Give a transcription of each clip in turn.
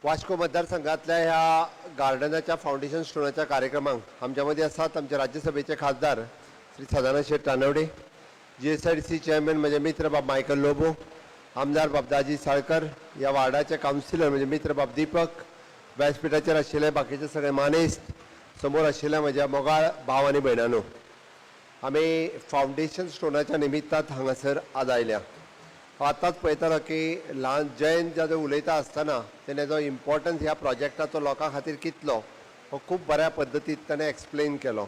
वास्को मतदारसंघातल्या ह्या गार्डनाच्या फावंडेशन स्टोनाच्या कार्यक्रमाक आमच्या मदीं आसात आमचे राज्यसभेचे खासदार श्री सदानंद शेट तानवडे, जीएसआयडीसी चेअरमॅन म्हजे मित्र बाब मायकल लोबो, आमदार बाब दाजी साळकर, ह्या वार्डाचे कावन्सिलर म्हजे मित्र बाब दीपक, व्यासपिठाचेर आशिल्ले बाकीचे सगळे मानेस्त, समोर आशिल्ल्या म्हज्या मोगाळ भाव आनी भयणांनो, आमी फावंडेशन स्टोनाच्या निमित्तान हांगासर आज आयल्या. हांव आतांच पळयतालो की ल्हान जयंत जाधव उलयता आसतना तेणें जो इम्पॉर्टन्स ह्या प्रोजेक्टाचो लोकां खातीर कितलो हो खूब बऱ्या पद्दतीन ताणें एक्सप्लेन केलो,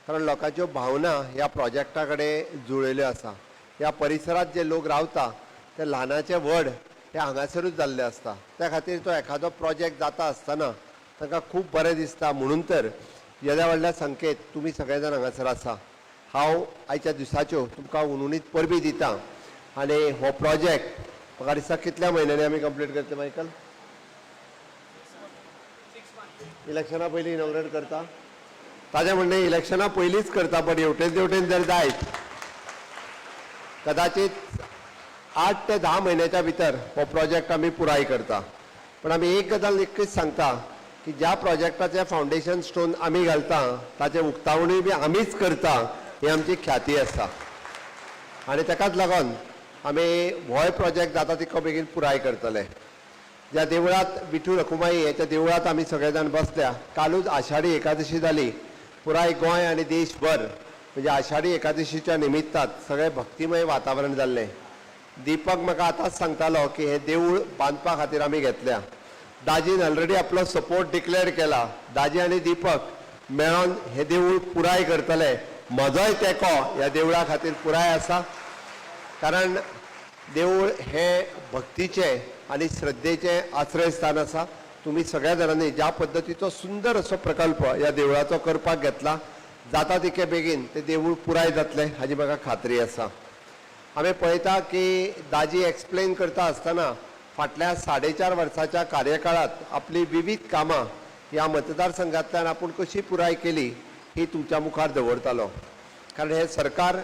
कारण लोकांच्यो भावना ह्या प्रोजेक्टा कडेन जुळिल्ल्यो आसा. ह्या परिसरांत जे लोक रावता ते ल्हानाचे व्हड हे हांगासरूच जाल्ले आसता. त्या खातीर तो एखादो प्रोजेक्ट जाता आसतना तांकां खूब बरें दिसता. म्हणून तर येद्या व्हडल्या संख्येत तुमी सगळे जाण हांगासर आसा. हांव आयच्या दिसाच्यो तुमकां हुनहुनीत परबी दिता आनी हो प्रोजेक्ट म्हाका दिसता कितल्या म्हयन्यांनी आमी कंप्लीट करतले मायकल? इलेक्शना पयलीं इनॉग्रेट करता. ताजें म्हणणें इलेक्शना पयलींच करता, बट हेवटेन तेवटेन जर जायत कदाचित 8 ते 10 म्हयन्याच्या भितर हो प्रोजेक्ट आमी पुराय करता. पण आमी एक गजाल नक्कीच सांगता की ज्या प्रोजेक्टाचें फावंडेशन स्टोन आमी घालता ताचें उक्तावणूय बी आमीच करता, ही आमची ख्याती आसा आनी ताकाच लागून आमी होय प्रोजेक्ट जाता तितको बेगीन पुराय करतले. ज्या देवळात, विठू रखुमाई ह्याच्या देवळात आमी सगळे जाण बसल्या, कालूच आषाढी एकादशी जाली. पुराय गोंय आनी देशभर म्हणजे आषाढी एकादशीच्या निमित्तात सगळें भक्तिमय वातावरण जाल्लें. दीपक म्हाका आतांच सांगतालो की हें देवूळ बांदपा खातीर आमी घेतल्या. दाजीन ऑलरेडी आपलो सपोर्ट डिक्लेअर केला. दाजी आनी दीपक मेळोन हें देवूळ पुराय करतले. म्हजोय तेंको ह्या देवळा खातीर पुराय आसा, कारण देवूळ हें भक्तीचें आनी श्रद्धेचें आश्रयस्थान आसा. तुमी सगळ्या जाणांनी ज्या पद्दतीचो सुंदर असो प्रकल्प ह्या देवळाचो करपाक घेतला, जाता तितके बेगीन तें देवूळ पुराय जातलें हाजी म्हाका खात्री आसा. आमी पळयता की दाजी एक्सप्लेन करता आसतना फाटल्या 4.5 वर्साच्या कार्यकाळात आपली विवीध कामां ह्या मतदारसंघांतल्यान आपूण कशी पुराय केली ही तुमच्या मुखार दवरतालो, कारण हें सरकार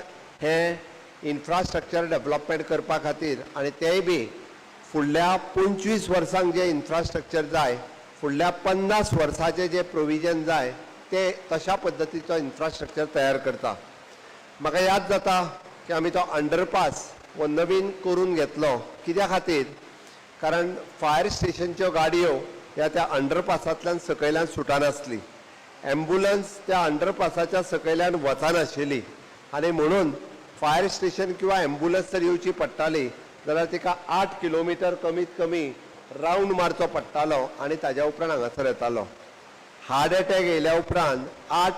हें इन्फ्रास्ट्रक्चर डेव्हलपमेंट करपा खातीर आनी तेंय बी फुडल्या 25 वर्सांक जें इन्फ्रास्ट्रक्चर जाय, फुडल्या 50 वर्साचें जें प्रोविजन जाय, तें तशा पद्दतीचो इन्फ्रास्ट्रक्चर तयार करता. म्हाका याद जाता की आमी तो अंडरपास हो नवीन करून घेतलो. कित्या खातीर? कारण फायर स्टेशनच्यो गाडयो ह्या त्या अंडरपासांतल्यान सकयल्यान सुटनासली, एम्बुलन्स त्या अंडरपासाच्या सकयल्यान वचनाशिल्ली आनी म्हणून फायर स्टेशन किंवा एम्बुलन्स जर येवची पडटाली जाल्यार तिका 8 किलोमिटर कमीत कमी रावंड मारचो पडटालो आनी ताज्या उपरांत हांगासर येतालो. हार्ट अटॅक येयल्या उपरांत 8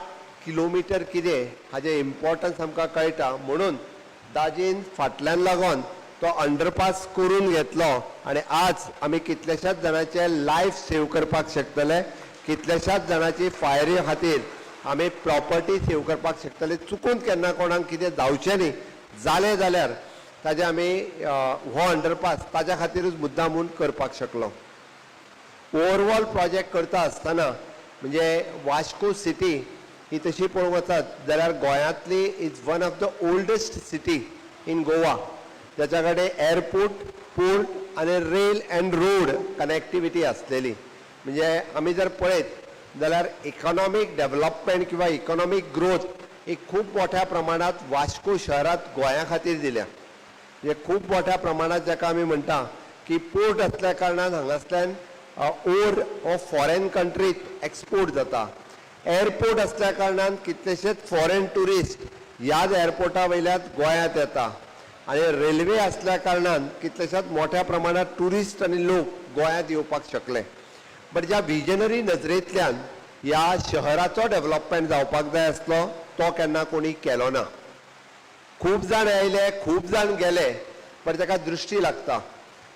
किलोमिटर कितें हाजें इम्पॉर्टन्स आमकां कळटा. म्हणून दाजीन फाटल्यान लागोन तो अंडरपास करून घेतलो आनी आज आमी कितल्याशाच जाणांचे लायफ सेव करपाक शकतले, कितल्याशाच जाणांची फायरी खातीर आमी प्रॉपर्टी सेव करपाक शकतले. चुकून केन्ना कोणाक कितें जावचें न्ही, जालें जाल्यार ताजें आमी हो अंडरपास ताज्या खातीरूच मुद्दाम म्हूण करपाक शकलो. ओवरऑल प्रोजेक्ट करता आसतना म्हणजे वास्को सिटी ही तशी पळोवंक वचत जाल्यार गोंयांतली is one of the oldest city in Goa, ज्याच्या कडेन एअरपोर्ट, पोर्ट आनी रेल अँड रोड कनेक्टिविटी आसलेली. म्हणजे आमी जर पळयत जाल्यार इकॉनॉमीक डेव्हलपमेंट किंवा इकॉनॉमीक ग्रोथ ही खूब मोठ्या प्रमाणात वास्को शहरात गोंया खातीर दिल्या. म्हणजे खूब मोठ्या प्रमाणात जाका आमी म्हणटा की पोर्ट असल्या कारणान हांगासल्यान ओर हो फॉरेन कंट्रीत एक्सपोर्ट जाता. एअरपोर्ट असल्या कारणान कितलेशेच फॉरेन ट्युरिस्ट ह्याच एअरपोर्टा वयल्यान गोंयांत येता आनी रेल्वे असल्या कारणान कितलेशाच मोठ्या प्रमाणात ट्युरिस्ट आनी लोक गोंयांत येवपाक शकले. बट ज्या विजनरी नजरेंतल्यान ह्या शहराचो डेव्हलपमेंट जावपाक जाय आसलो तो केन्ना कोणी केलो ना. खूब जाण आयले, खूब जाण गेले, पण ताका दृश्टी लागता,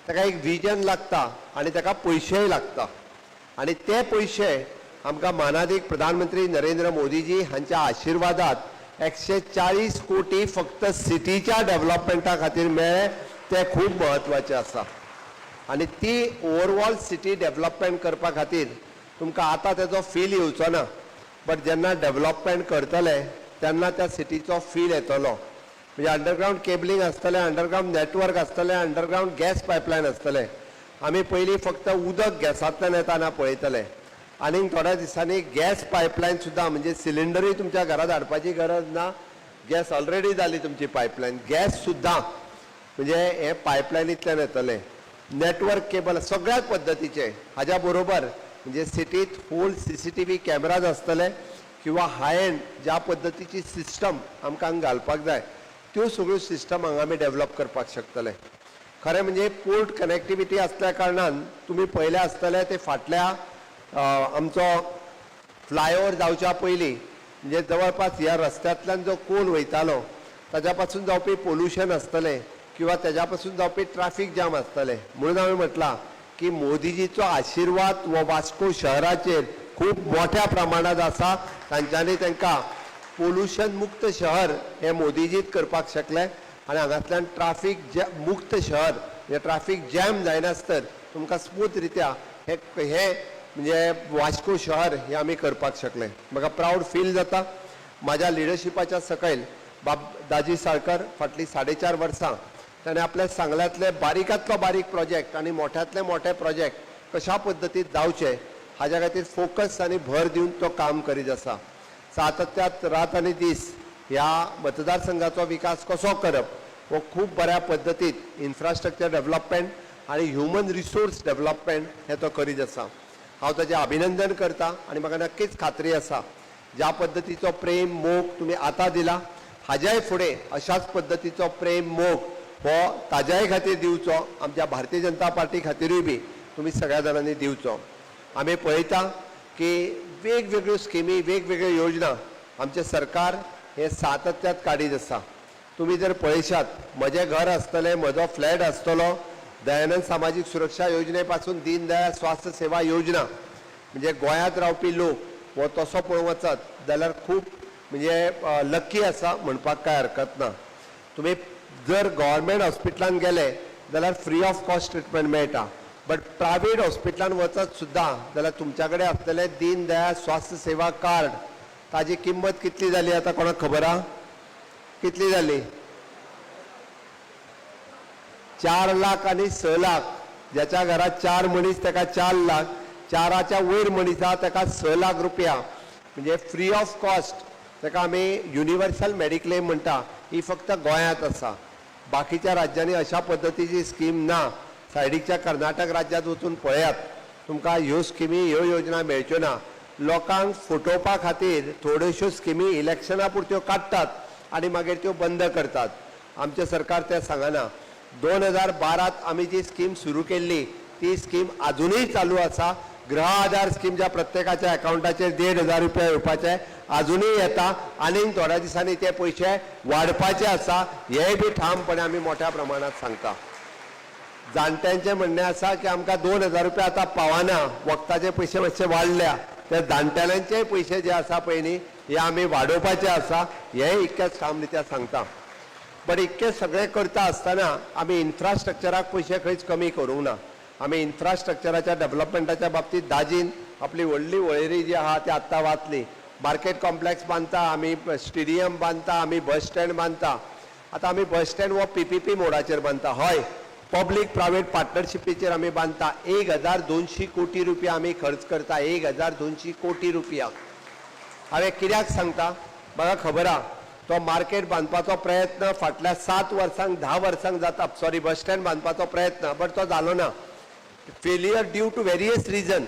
ताका एक विजन लागता आनी ताका पयशेय लागता आनी ते पयशे आमकां मानादीक प्रधानमंत्री नरेंद्र मोदीजी हांच्या आशिर्वादात 140 कोटी फक्त सिटीच्या डेव्हलपमेंटा खातीर मेळ्ळे, ते खूब म्हत्वाचे आसा. आनी ती ओवरऑल सिटी डेव्हलपमेंट करपा खातीर तुमकां आतां तेजो फील येवचो ना, बट जेन्ना डेव्हलपमेंट करतले तेन्ना त्या सिटीचो फील येतलो. म्हणजे अंडरग्रावंड केबलिंग आसतलें, अंडरग्रावंड नेटवर्क आसतलें, अंडरग्रावंड गॅस पायपलायन आसतलें. आमी पयलीं फक्त उदक गॅसांतल्यान येताना पळयतले. आनीक थोड्या दिसांनी गॅस पायपलायन सुद्दां, म्हणजे सिलिंडरूय तुमच्या घरात हाडपाची गरज ना, गॅस ऑलरेडी जाली तुमची पायपलायन, गॅस सुद्दां म्हणजे हे पायपलायनींतल्यान येतलें. नेटवर्क केबल सगळ्याच पद्दतीचे. हाज्या बरोबर म्हणजे सिटीत होल CCTV cameras आसतले किंवा हाय एंड ज्या पद्दतीची सिस्टम आमकां हांगा घालपाक जाय त्यो सगळ्यो सिस्टम हांगा आमी डेवलप करपाक शकतले. खरें म्हणजे पोर्ट कनेक्टिविटी आसल्या कारणान तुमी पळयलें आसतलें ते फाटल्या आमचो फ्लायओवर जावच्या पयलीं म्हणजे जवळपास ह्या रस्त्यांतल्यान जो कोल वयतालो ताज्या पासून जावपी पोल्युशन आसतलें किंवा तेज्या पासून जावपी ट्राफीक जाम आसतलें. म्हणून हांवें म्हटलां की मोदीजीचो आशिर्वाद हो वास्को शहराचेर खूब मोठ्या प्रमाणांत आसा. तांच्यांनी तांकां पोल्युशन मुक्त शहर हें मोदीजीत करपाक शकले आनी हांगांतल्यान ट्राफीक मुक्त शहर म्हणजे ट्राफीक जॅम जायनासतर तुमकां स्मूथ रित्या हे हे म्हणजे वास्को शहर हें आमी करपाक शकले. म्हाका प्रावड फील जाता. म्हाज्या लिडरशिपाच्या सकयल बाब दाजी साळकर फाटलीं 4.5 वर्सां ताणें आपल्या सांगल्यांतले बारीकांतलो बारीक प्रोजेक्ट आनी मोठ्यांतले मोठे प्रोजेक्ट कशा पद्दतीन जावचे हाज्या खातीर फोकस आनी भर दिवन तो काम करीत आसा. सातत्यात रात आनी दीस ह्या मतदारसंघाचो विकास कसो करप हो खूब बऱ्या पद्दतीन इन्फ्रास्ट्रक्चर डेवलपमेंट आनी ह्युमन रिसोर्स डेवलपमेंट हें तो करीत आसा. हांव ताचें अभिनंदन करता आनी म्हाका नक्कीच खात्री आसा ज्या पद्दतीचो प्रेम मोग तुमी आतां दिला हाज्याय फुडें अशाच पद्दतीचो प्रेम मोग हो ताज्याय खातीर दिवचो, आमच्या भारतीय जनता पार्टी खातीरूय बी तुमी सगळ्या जाणांनी दिवचो. आमी पळयता की वेगवेगळ्यो स्किमी, वेगवेगळ्यो योजना आमचें सरकार हें सातत्यात काडीत आसा. तुमी जर पळयशात म्हजें घर आसतलें, म्हजो फ्लॅट आसतलो, दयानंद सामाजीक सुरक्षा योजने पासून दीनदयाळ स्वास्थ्य सेवा योजना म्हणजे गोंयांत रावपी लोक हो तसो पळोवंक वचत जाल्यार खूब म्हणजे लक्की आसा म्हणपाक कांय हरकत ना. तुमी जर गव्हर्मेंट हॉस्पिटलान गेले जाल्यार फ्री ऑफ कॉस्ट ट्रिटमेंट मेळटा, बट प्रायवेट हॉस्पिटलान वचत सुद्दां जाल्यार तुमच्या कडेन आसतलें दीनदयाळ स्वास्थ्य सेवा कार्ड, ताजी किंमत कितली जाली आतां कोणाक खबर आहा? कितली जाली? 4 लाख आनी 6 लाख. ज्याच्या घरात 4 मनीस ताका 4 लाख, 4च्या वयर मनीस आहा ताका 6 लाख रुपया, म्हणजे फ्री ऑफ कॉस्ट. ताका आमी युनिवर्सल मेडिक्लेम म्हणटा. ही फक्त गोंयांत आसा, बाकीच्या राज्यांनी अशा पद्दतीची स्कीम ना. सायडीकच्या कर्नाटक राज्यांत वचून पळयात, तुमकां ह्यो स्किमी ह्यो योजना मेळच्यो ना. लोकांक फटोवपा खातीर थोड्योश्यो स्किमी इलेक्शना पुरत्यो काडटात आनी मागीर त्यो बंद करतात. आमचें सरकार तें सांगना. 2012 आमी जी स्कीम सुरू केल्ली ती स्कीम आजुनूय चालू आसा. गृह आधार स्कीम ज्या प्रत्येकाच्या अकावंटाचेर 1500 रुपया येवपाचे आजुनूय येता, आनीक थोड्या दिसांनी ते पयशे वाडपाचे आसा, हेंय बी ठामपणे आमी मोठ्या प्रमाणात सांगता. जाणट्यांचें म्हणणें आसा की आमकां 2000 रुपया आतां पावना, वखदाचे पयशे मातशे वाडल्या, ते जाणटेल्यांचेय पयशे जे आसा पळय न्ही हे आमी वाडोवपाचे आसा, हेंय इतकेंच ठामरित्या सांगता. बट इतकें सगळें करता आसतना आमी इन्फ्रास्ट्रक्चराक पयशे खंयच कमी करूंक ना. आमी इन्फ्रास्ट्रक्चराच्या डेवलपमेंटाच्या बाबतींत दाजीन आपली व्हडली वळेरी जी आहा ती आत्तां वाचली. मार्केट कॉम्प्लेक्स बांदता आमी, स्टेडियम बांदता आमी, बस स्टँड बांदता. आतां आमी बस स्टँड हो PPP मोडाचेर बांदता, हय पब्लीक प्रायवेट पार्टनरशिपीचेर आमी बांदता. 1200 कोटी रुपया आमी खर्च करता, 1200 कोटी रुपया. हांवें कित्याक सांगता, म्हाका खबर आहा तो मार्केट बांदपाचो प्रयत्न फाटल्या 7 वर्सांक 10 वर्सांक जाता, सॉरी बस स्टँड बांदपाचो प्रयत्न, बट तो जालो ना, failure due to various reason.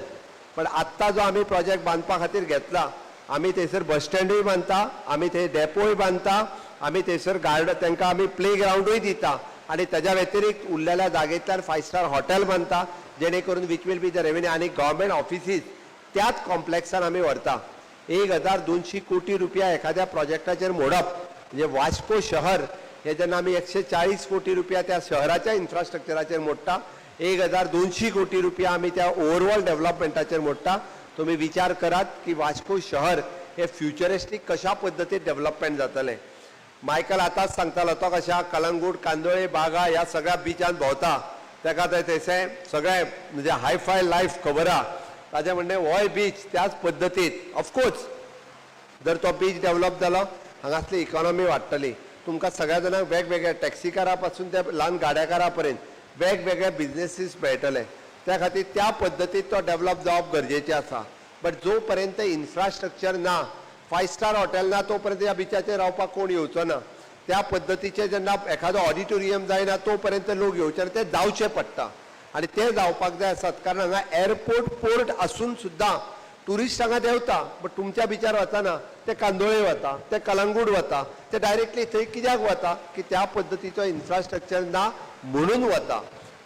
पण आत्तां जो आमी प्रोजेक्ट बांदपा खातीर घेतला, आमी थंयसर बस स्टँडूय बांदता, आमी थंय डेपोय बांदता, आमी थंयसर गार्डन तांकां आमी प्ले ग्रावंडूय दिता आनी ताज्या व्यतिरिक्त उरलेल्या जागेंतल्यान 5 स्टार हॉटेल बांदता, जेणे करून which will be the revenue. आनी गव्हर्मेंट ऑफिसीस त्याच कॉम्प्लेक्सान आमी व्हरता. 1200 कोटी रुपया एखाद्या प्रोजेक्टाचेर मोडप म्हणजे वास्को शहर हे जेन्ना आमी 140 कोटी रुपया त्या शहराच्या इन्फ्रास्ट्रक्चराचेर मोडटा, 1200 कोटी रुपया आमी त्या ओवरऑल डेव्हलपमेंटाचेर मोडटा. तुमी विचार करात की वास्को शहर हे फ्युचरिस्टीक कशा पद्दतीन डेव्हलपमेंट जातलें. मायकल आतांच सांगतालो तो कशा कलंगूट, कांदोळे, बागा ह्या सगळ्या बिचान भोंवता, ताका थंय थंयसर सगळें म्हणजे हायफाय लायफ खबर आहा. ताजें म्हणणें होय बीच त्याच पद्दतीन ऑफकोर्स जर तो बीच डेव्हलप जालो हांगासली इकॉनॉमी वाडटली. तुमकां सगळ्या जाणांक वेगवेगळ्या टॅक्सीकारा पासून ते ल्हान गाड्याकारा पर्यंत वेगवेगळे बिजनेसीस मेळटले. त्या खातीर त्या पद्दतीन तो डेवलप जावप गरजेचें आसा. बट जो पर्यंत इन्फ्रास्ट्रक्चर ना, फायव स्टार हॉटेल ना, तो पर्यंत ह्या बिचाचेर रावपाक कोण येवचो ना. त्या पद्दतीचें जेन्ना एखादो ऑडिटोरियम जायना तो पर्यंत लोक येवचे ना. ते जावचें पडटा आनी तें जावपाक जाय आसात, कारण हांगा एअरपोर्ट पोर्ट आसून सुद्दां ट्युरिस्ट हांगा देंवता, बट तुमच्या बिचार वचना, ते कांदोळे वता, ते कलंगूट वता. ते डायरेक्टली थंय कित्याक वता की त्या पद्दतीचो इन्फ्रास्ट्रक्चर ना म्हणून वता.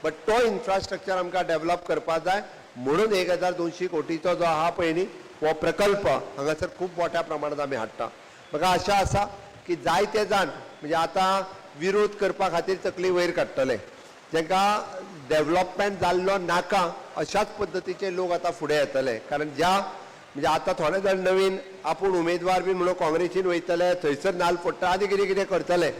बट तो इन्फ्रास्ट्रक्चर आमकां डेवलप करपाक जाय म्हणून 1200 कोटीचो जो आहा पळय न्ही हो प्रकल्प हांगासर खूब मोठ्या प्रमाणात आमी हाडटा. म्हाका आशा आसा की जायते जाण म्हणजे आतां विरोध करपा खातीर तकली वयर काडटले, जांकां डेवलपमेंट जाल्लो नाका अशाच पद्दतीचे लोक आतां फुडें येतले. कारण ज्या म्हणजे आतां थोडे जाण नवीन आपूण उमेदवार बी म्हणून काँग्रेसीन वयतले, थंयसर नाल फोडटा आनी कितें कितें करतले.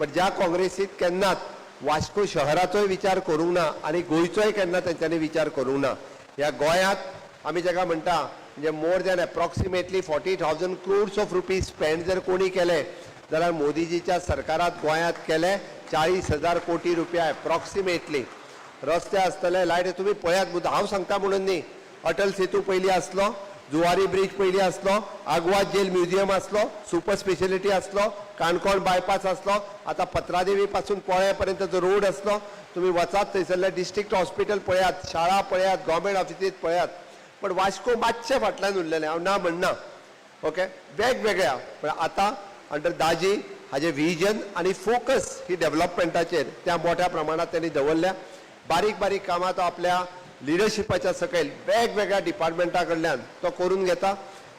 बट ज्या काँग्रेसीत केन्नाच वास्को शहराचोय विचार करूंक ना आनी गोंयचोय केन्ना तेंच्यांनी विचार करूंक ना. ह्या गोंयांत आमी जाका म्हणटा म्हणजे more than approximately 40,000 crores of rupees spend जर कोणी केले जाल्यार मोदीजीच्या सरकारात गोंयांत केले 40,000 कोटी रुपया एप्रॉक्सिमेटली. रस्ते आसतले, लायट तुमी पळयात, मुद्दो हांव सांगता म्हणून न्ही. अटल सेतू पयलीं आसलो, जुवारी ब्रिज पयलीं आसलो, आगवाद जेल म्युझियम आसलो, सुपर स्पेशलिटी आसलो, काणकोण बायपास आसलो, आतां पत्रादेवी पासून पोळ्या पर्यंत जो रोड आसलो, तुमी वचात थंयसरलें डिस्ट्रिक्ट हॉस्पिटल पळयात, शाळा पळयात, गव्हर्मेंट ऑफिसीत पळयात. पण वास्को मातशें फाटल्यान उरलेलें, हांव ना म्हणना, ओके, वेगवेगळ्या. पण आतां अंडर दाजी हाजें विजन आनी फोकस ही डेवलपमेंटाचेर त्या मोठ्या प्रमाणात त्यांनी दवरल्या. बारीक बारीक कामां तो आपल्या लिडरशिपाच्या सकयल वेगवेगळ्या डिपार्टमेंटा कडल्यान तो करून घेता.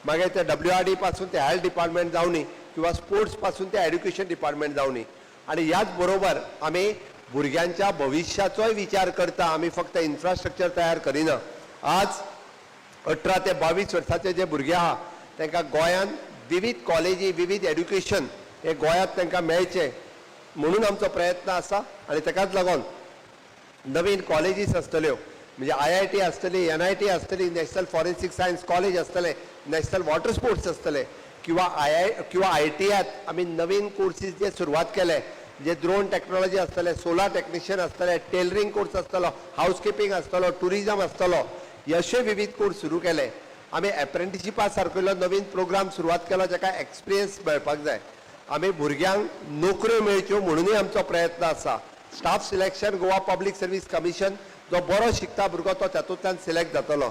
मागीर ते WRD पासून ते हेल्थ डिपार्टमेंट जावनी किंवा स्पोर्ट्स पासून ते एड्युकेशन डिपार्टमेंट जावनी. आनी ह्याच बरोबर आमी भुरग्यांच्या भविश्याचोय विचार करता. आमी फक्त इन्फ्रास्ट्रक्चर तयार करिना. आज 18 ते 22 वर्साचे जे भुरगे आहा तांकां गोंयांत विविध कॉलेजी, विविध एड्युकेशन हे गोंयांत तांकां मेळचें म्हणून आमचो प्रयत्न आसा. आनी ताकाच लागून नवीन कॉलेजीस आसतल्यो, म्हणजे IIT आसतली, NIT आसतली, नॅशनल फॉरेन्सिक सायन्स कॉलेज आसतलें, नॅशनल वॉटर स्पोर्ट्स आसतले, किंवा किंवा ITआत आमी नवीन कोर्सीस जे सुरवात केले, जे ड्रोन टॅक्नॉलॉजी आसतले, सोलार टॅक्निशियन आसतले, टेलरींग कोर्स आसतलो, हावसकिपींग आसतलो, टुरिजम आसतलो, अशे विविध कोर्स सुरू केले. आमी एप्रेंटिशिपा सारकिल्लो नवीन प्रोग्राम सुरवात केलो, जाका एक्सपिरियन्स मेळपाक जाय. आमी भुरग्यांक नोकऱ्यो मेळच्यो म्हणूनय आमचो प्रयत्न आसा. Staff selection Goa public service commission, जो बरो शिकता भुरगो तो तातूंतल्यान सिलेक्ट जातलो.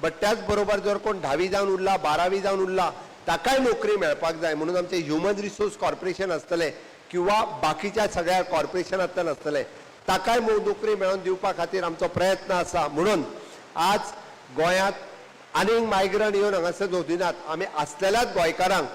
बट त्याच बरोबर जर कोण धावी जावन उरला, बारावी जावन उरला, ताकाय नोकरी मेळपाक जाय म्हणून आमचें ह्युमन रिसोर्स कॉर्पोरेशन आसतलें किंवा बाकीच्या सगळ्या कॉर्पोरेशनांतल्यान आसतलें, ताकाय नोकरी मेळोवन दिवपा खातीर आमचो प्रयत्न आसा. म्हणून आज गोंयांत आनीक मायग्रंट येवन हांगासर नोंदिनात, आमी आसलेल्याच गोंयकारांक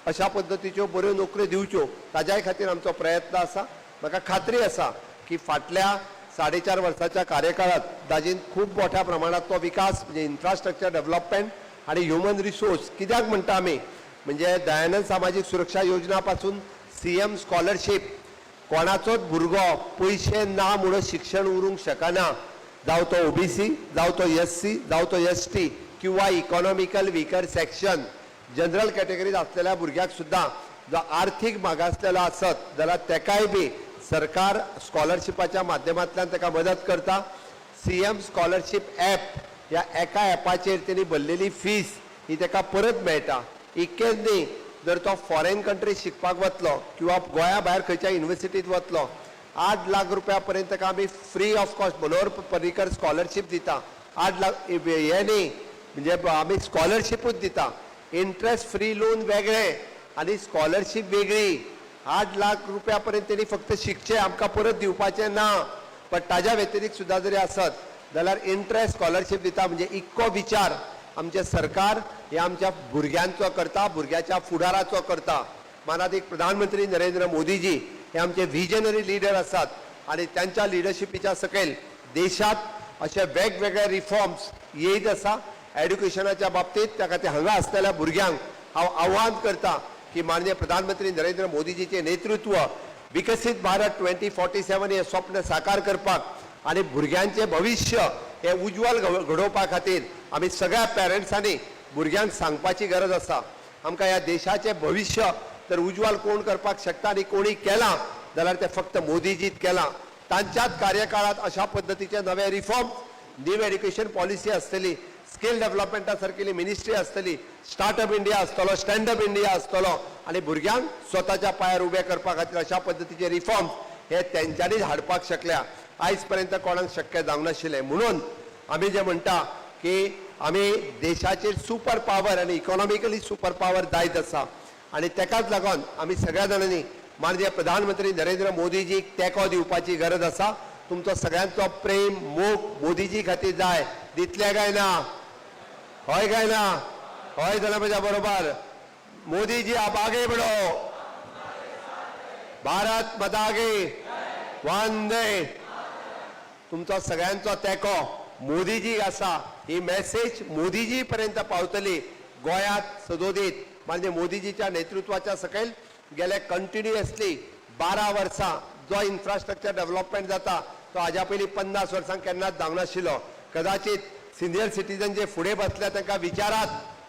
अशा पद्दतीच्यो बऱ्यो नोकऱ्यो दिवच्यो ताज्याय खातीर आमचो प्रयत्न आसा. म्हाका खात्री आसा की फाटल्या 4.5 वर्साच्या कार्यकाळात दाजीन खूब मोठ्या प्रमाणात तो विकास म्हणजे इन्फ्रास्ट्रक्चर डेव्हलपमेंट आणि ह्युमन रिसोर्स, कित्याक म्हणटा आमी म्हणजे दयानंद सामाजीक सुरक्षा योजना पासून CM scholarship, कोणाचोच भुरगो पयशे ना म्हणून शिक्षण उरूंक शकना, जावं तो OBC, जावं तो SC, जावं तो ST किंवा इकॉनॉमिकल विकर सेक्शन, जनरल कॅटेगरीत आसलेल्या भुरग्याक सुद्दां जो आर्थीक मागासलेलो आसत जाल्यार तेकाय बी सरकार स्कॉलरशिपाच्या माध्यमांतल्यान ताका मदत करता. CM scholarship app, ह्या एका ॲपाचेर तेणी भरलेली फीस ही ताका परत मेळटा. इतकेंच न्ही, जर तो फॉरेन कंट्री शिकपाक वतलो किंवा गोंया भायर खंयच्या युनिवर्सिटीत वतलो, 8 लाख रुपया पर्यंत ताका आमी free of cost Manohar Parrikar scholarship दिता. 8 लाख हे न्ही, म्हणजे आमी स्कॉलरशिपूच दिता. इंट्रस्ट फ्री लोन वेगळें आनी स्कॉलरशीप वेगळी. 8 लाख रुपया पर्यंत तेणी फक्त शिकचें, आमकां परत दिवपाचें ना. पण ताज्या व्यतिरिक्त सुद्दां जरी आसत जाल्यार इंट्रस्ट स्कॉलरशीप दिता. म्हणजे इतको विचार आमचें सरकार हे आमच्या भुरग्यांचो करता, भुरग्याच्या फुडाराचो करता. मानादीक प्रधानमंत्री नरेंद्र मोदीजी हे आमचे विजनरी लिडर आसात आनी त्यांच्या लिडरशिपीच्या सकयल देशात अशे वेगवेगळे रिफॉर्म्स येयत आसा एड्युकेशनाच्या बाबतीत. त्या खातीर हांगा आसलेल्या भुरग्यांक हांव आव्हान करता की माननीय प्रधानमंत्री नरेंद्र मोदीजीचें नेतृत्व विकसीत भारत 2047 हे स्वप्न साकार करपाक आनी भुरग्यांचें भविश्य हें उज्ज्वल घडोवपा खातीर आमी सगळ्या पेरंट्सांनी भुरग्यांक सांगपाची गरज आसा. आमकां ह्या देशाचें भविश्य तर उज्ज्वल कोण करपाक शकता आनी कोणी केलां जाल्यार तें फक्त मोदीजीत केलां. तांच्याच कार्यकाळात अशा पद्दतीचे नवे रिफॉर्म, न्यू एड्युकेशन पॉलिसी आसतली, स्कील डेव्हलपमेंटा सारकेली मिनिस्ट्री आसतली, स्टार्टअप इंडिया आसतलो, स्टँडअप इंडिया आसतलो आनी भुरग्यांक स्वताच्या पांयार उबे करपा खातीर अशा पद्दतीचे रिफॉर्म्स हे तेंच्यांनीच हाडपाक शकल्या. आयज पर्यंत कोणाक शक्य जावंक नाशिल्लें. म्हणून आमी जे म्हणटा की आमी देशाचेर सुपर पावर आनी इकॉनॉमिकली सुपर पावर जायत आसा आनी तेकाच लागून आमी सगळ्या जाणांनी माननीय प्रधानमंत्री नरेंद्र मोदीजीक तेंको दिवपाची गरज आसा. तुमचो सगळ्यांचो प्रेम मोग मोदीजी खातीर जाय. दितले काय ना? हय काय ना? हय जाल्यार म्हज्या बरोबर मोदीजी आप आगे बढ़ो, भारत माता की वंदे. तुमचो सगळ्यांचो तेंको मोदीजी आसा ही मॅसेज मोदीजी पर्यंत पावतली. गोंयांत सदोदीत माननीय मोदीजीच्या नेतृत्वाच्या सकयल गेले कंटिन्युअसली 12 वर्सां जो इन्फ्रास्ट्रक्चर डेव्हलपमेंट जाता तो हाज्या पयलीं 50 वर्सां केन्नाच जावंक नाशिल्लो. कदाचित सिनियर सिटीजन जे फुडें बसल्या तांकां विचारात,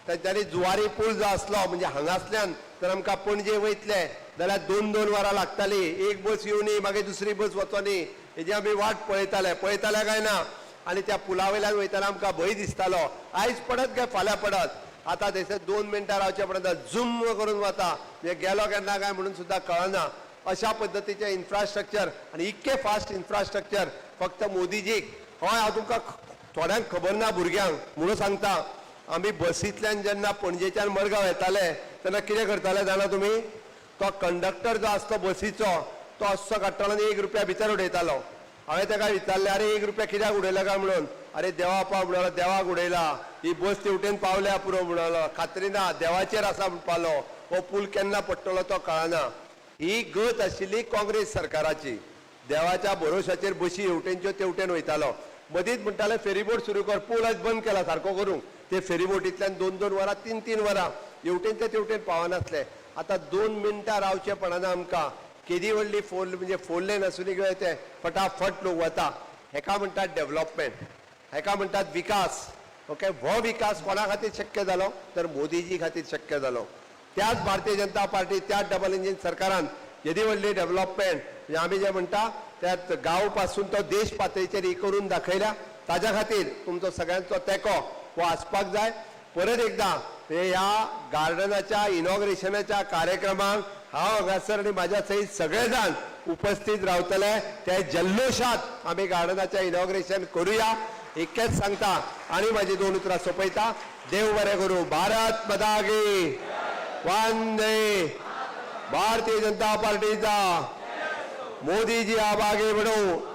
तांच्यांनी जुवारी पूल जो आसलो म्हणजे हांगासल्यान जर आमकां पणजे वयतले जाल्यार 2-2 वरां लागताली. एक बस येवनी मागीर दुसरी बस वचोनी हेजी आमी वाट पळयताले. पळयताले काय ना? आनी त्या पुला वयल्यान वयतना आमकां भंय दिसतालो, आयज पडत काय फाल्यां पडत. आतां थंयसर 2 मिनटां रावचे पडटा, झुम्म करून वता, म्हणजे गेलो केन्ना काय म्हणून सुद्दां कळना. अशा पद्दतीचें इन्फ्रास्ट्रक्चर आनी इतकें फास्ट इन्फ्रास्ट्रक्चर फक्त मोदीजीक. हय, हांव तुमकां थोड्यांक खबर ना भुरग्यांक म्हणून सांगता, आमी बसींतल्यान जेन्ना पणजेच्यान मडगांव येताले तेन्ना कितें करताले जाणा तुमी? तो कंडक्टर जो आसलो बसीचो तो असो काडटालो आनी 1 रुपया भितर उडयतालो. हांवें ताका विचारलें, अरे 1 रुपया कित्याक उडयला काय म्हणून. अरे देवा पाव म्हणलो, देवाक उडयला, ही बस तेवटेन पावल्या पुरो म्हणलो, खात्री ना, देवाचेर आसा म्हणपालो, हो पूल केन्ना पडटलो तो कळना. ही गत आशिल्ली काँग्रेस सरकाराची. देवाच्या भरोशाचेर बशी हेवटेनच्यो तेवटेन वयतालो. मदींच म्हणटाले फेरीबोट सुरू कर, पूल आयज बंद केला सारको करूंक. ते फेरीबोटींतल्यान 2-2 वरां 3-3 वरां हेवटेन ते तेवटेन पावनासले. आतां 2 मिनटां रावचें पडना आमकां. केदी व्हडली फोर म्हणजे 4 लेन आसूनी किंवा ते फटाफट लोक वता. हेका म्हणटात डेव्हलपमेंट, हेका म्हणटात विकास. ओके, हो विकास कोणा खातीर शक्य जालो तर मोदीजी खातीर शक्य जालो. त्याच भारतीय जनता पार्टी, त्याच डबल इंजीन सरकारान येदी व्हडली डेव्हलपमेंट म्हणजे आमी जे म्हणटा त्यात गांव पासून तो देश पातळीचेर ही करून दाखयल्या. ताज्या खातीर तुमचो सगळ्यांचो तेंको हो आसपाक जाय. परत एकदां ह्या गार्डनाच्या इनॉग्रेशनाच्या कार्यक्रमाक हांव हांगासर आनी म्हाज्या सयत सगळे जाण उपस्थित रावतले. त्या जल्लोशात आमी गार्डनाचें इनॉग्रेशन करूया इतकेंच सांगता आनी म्हाजी 2 उतरां सोंपयता. देव बरें करूं. भारत माता की वंदे. भारतीय जनता पार्टीचा. मोदीजी आप आगे बढ़ो.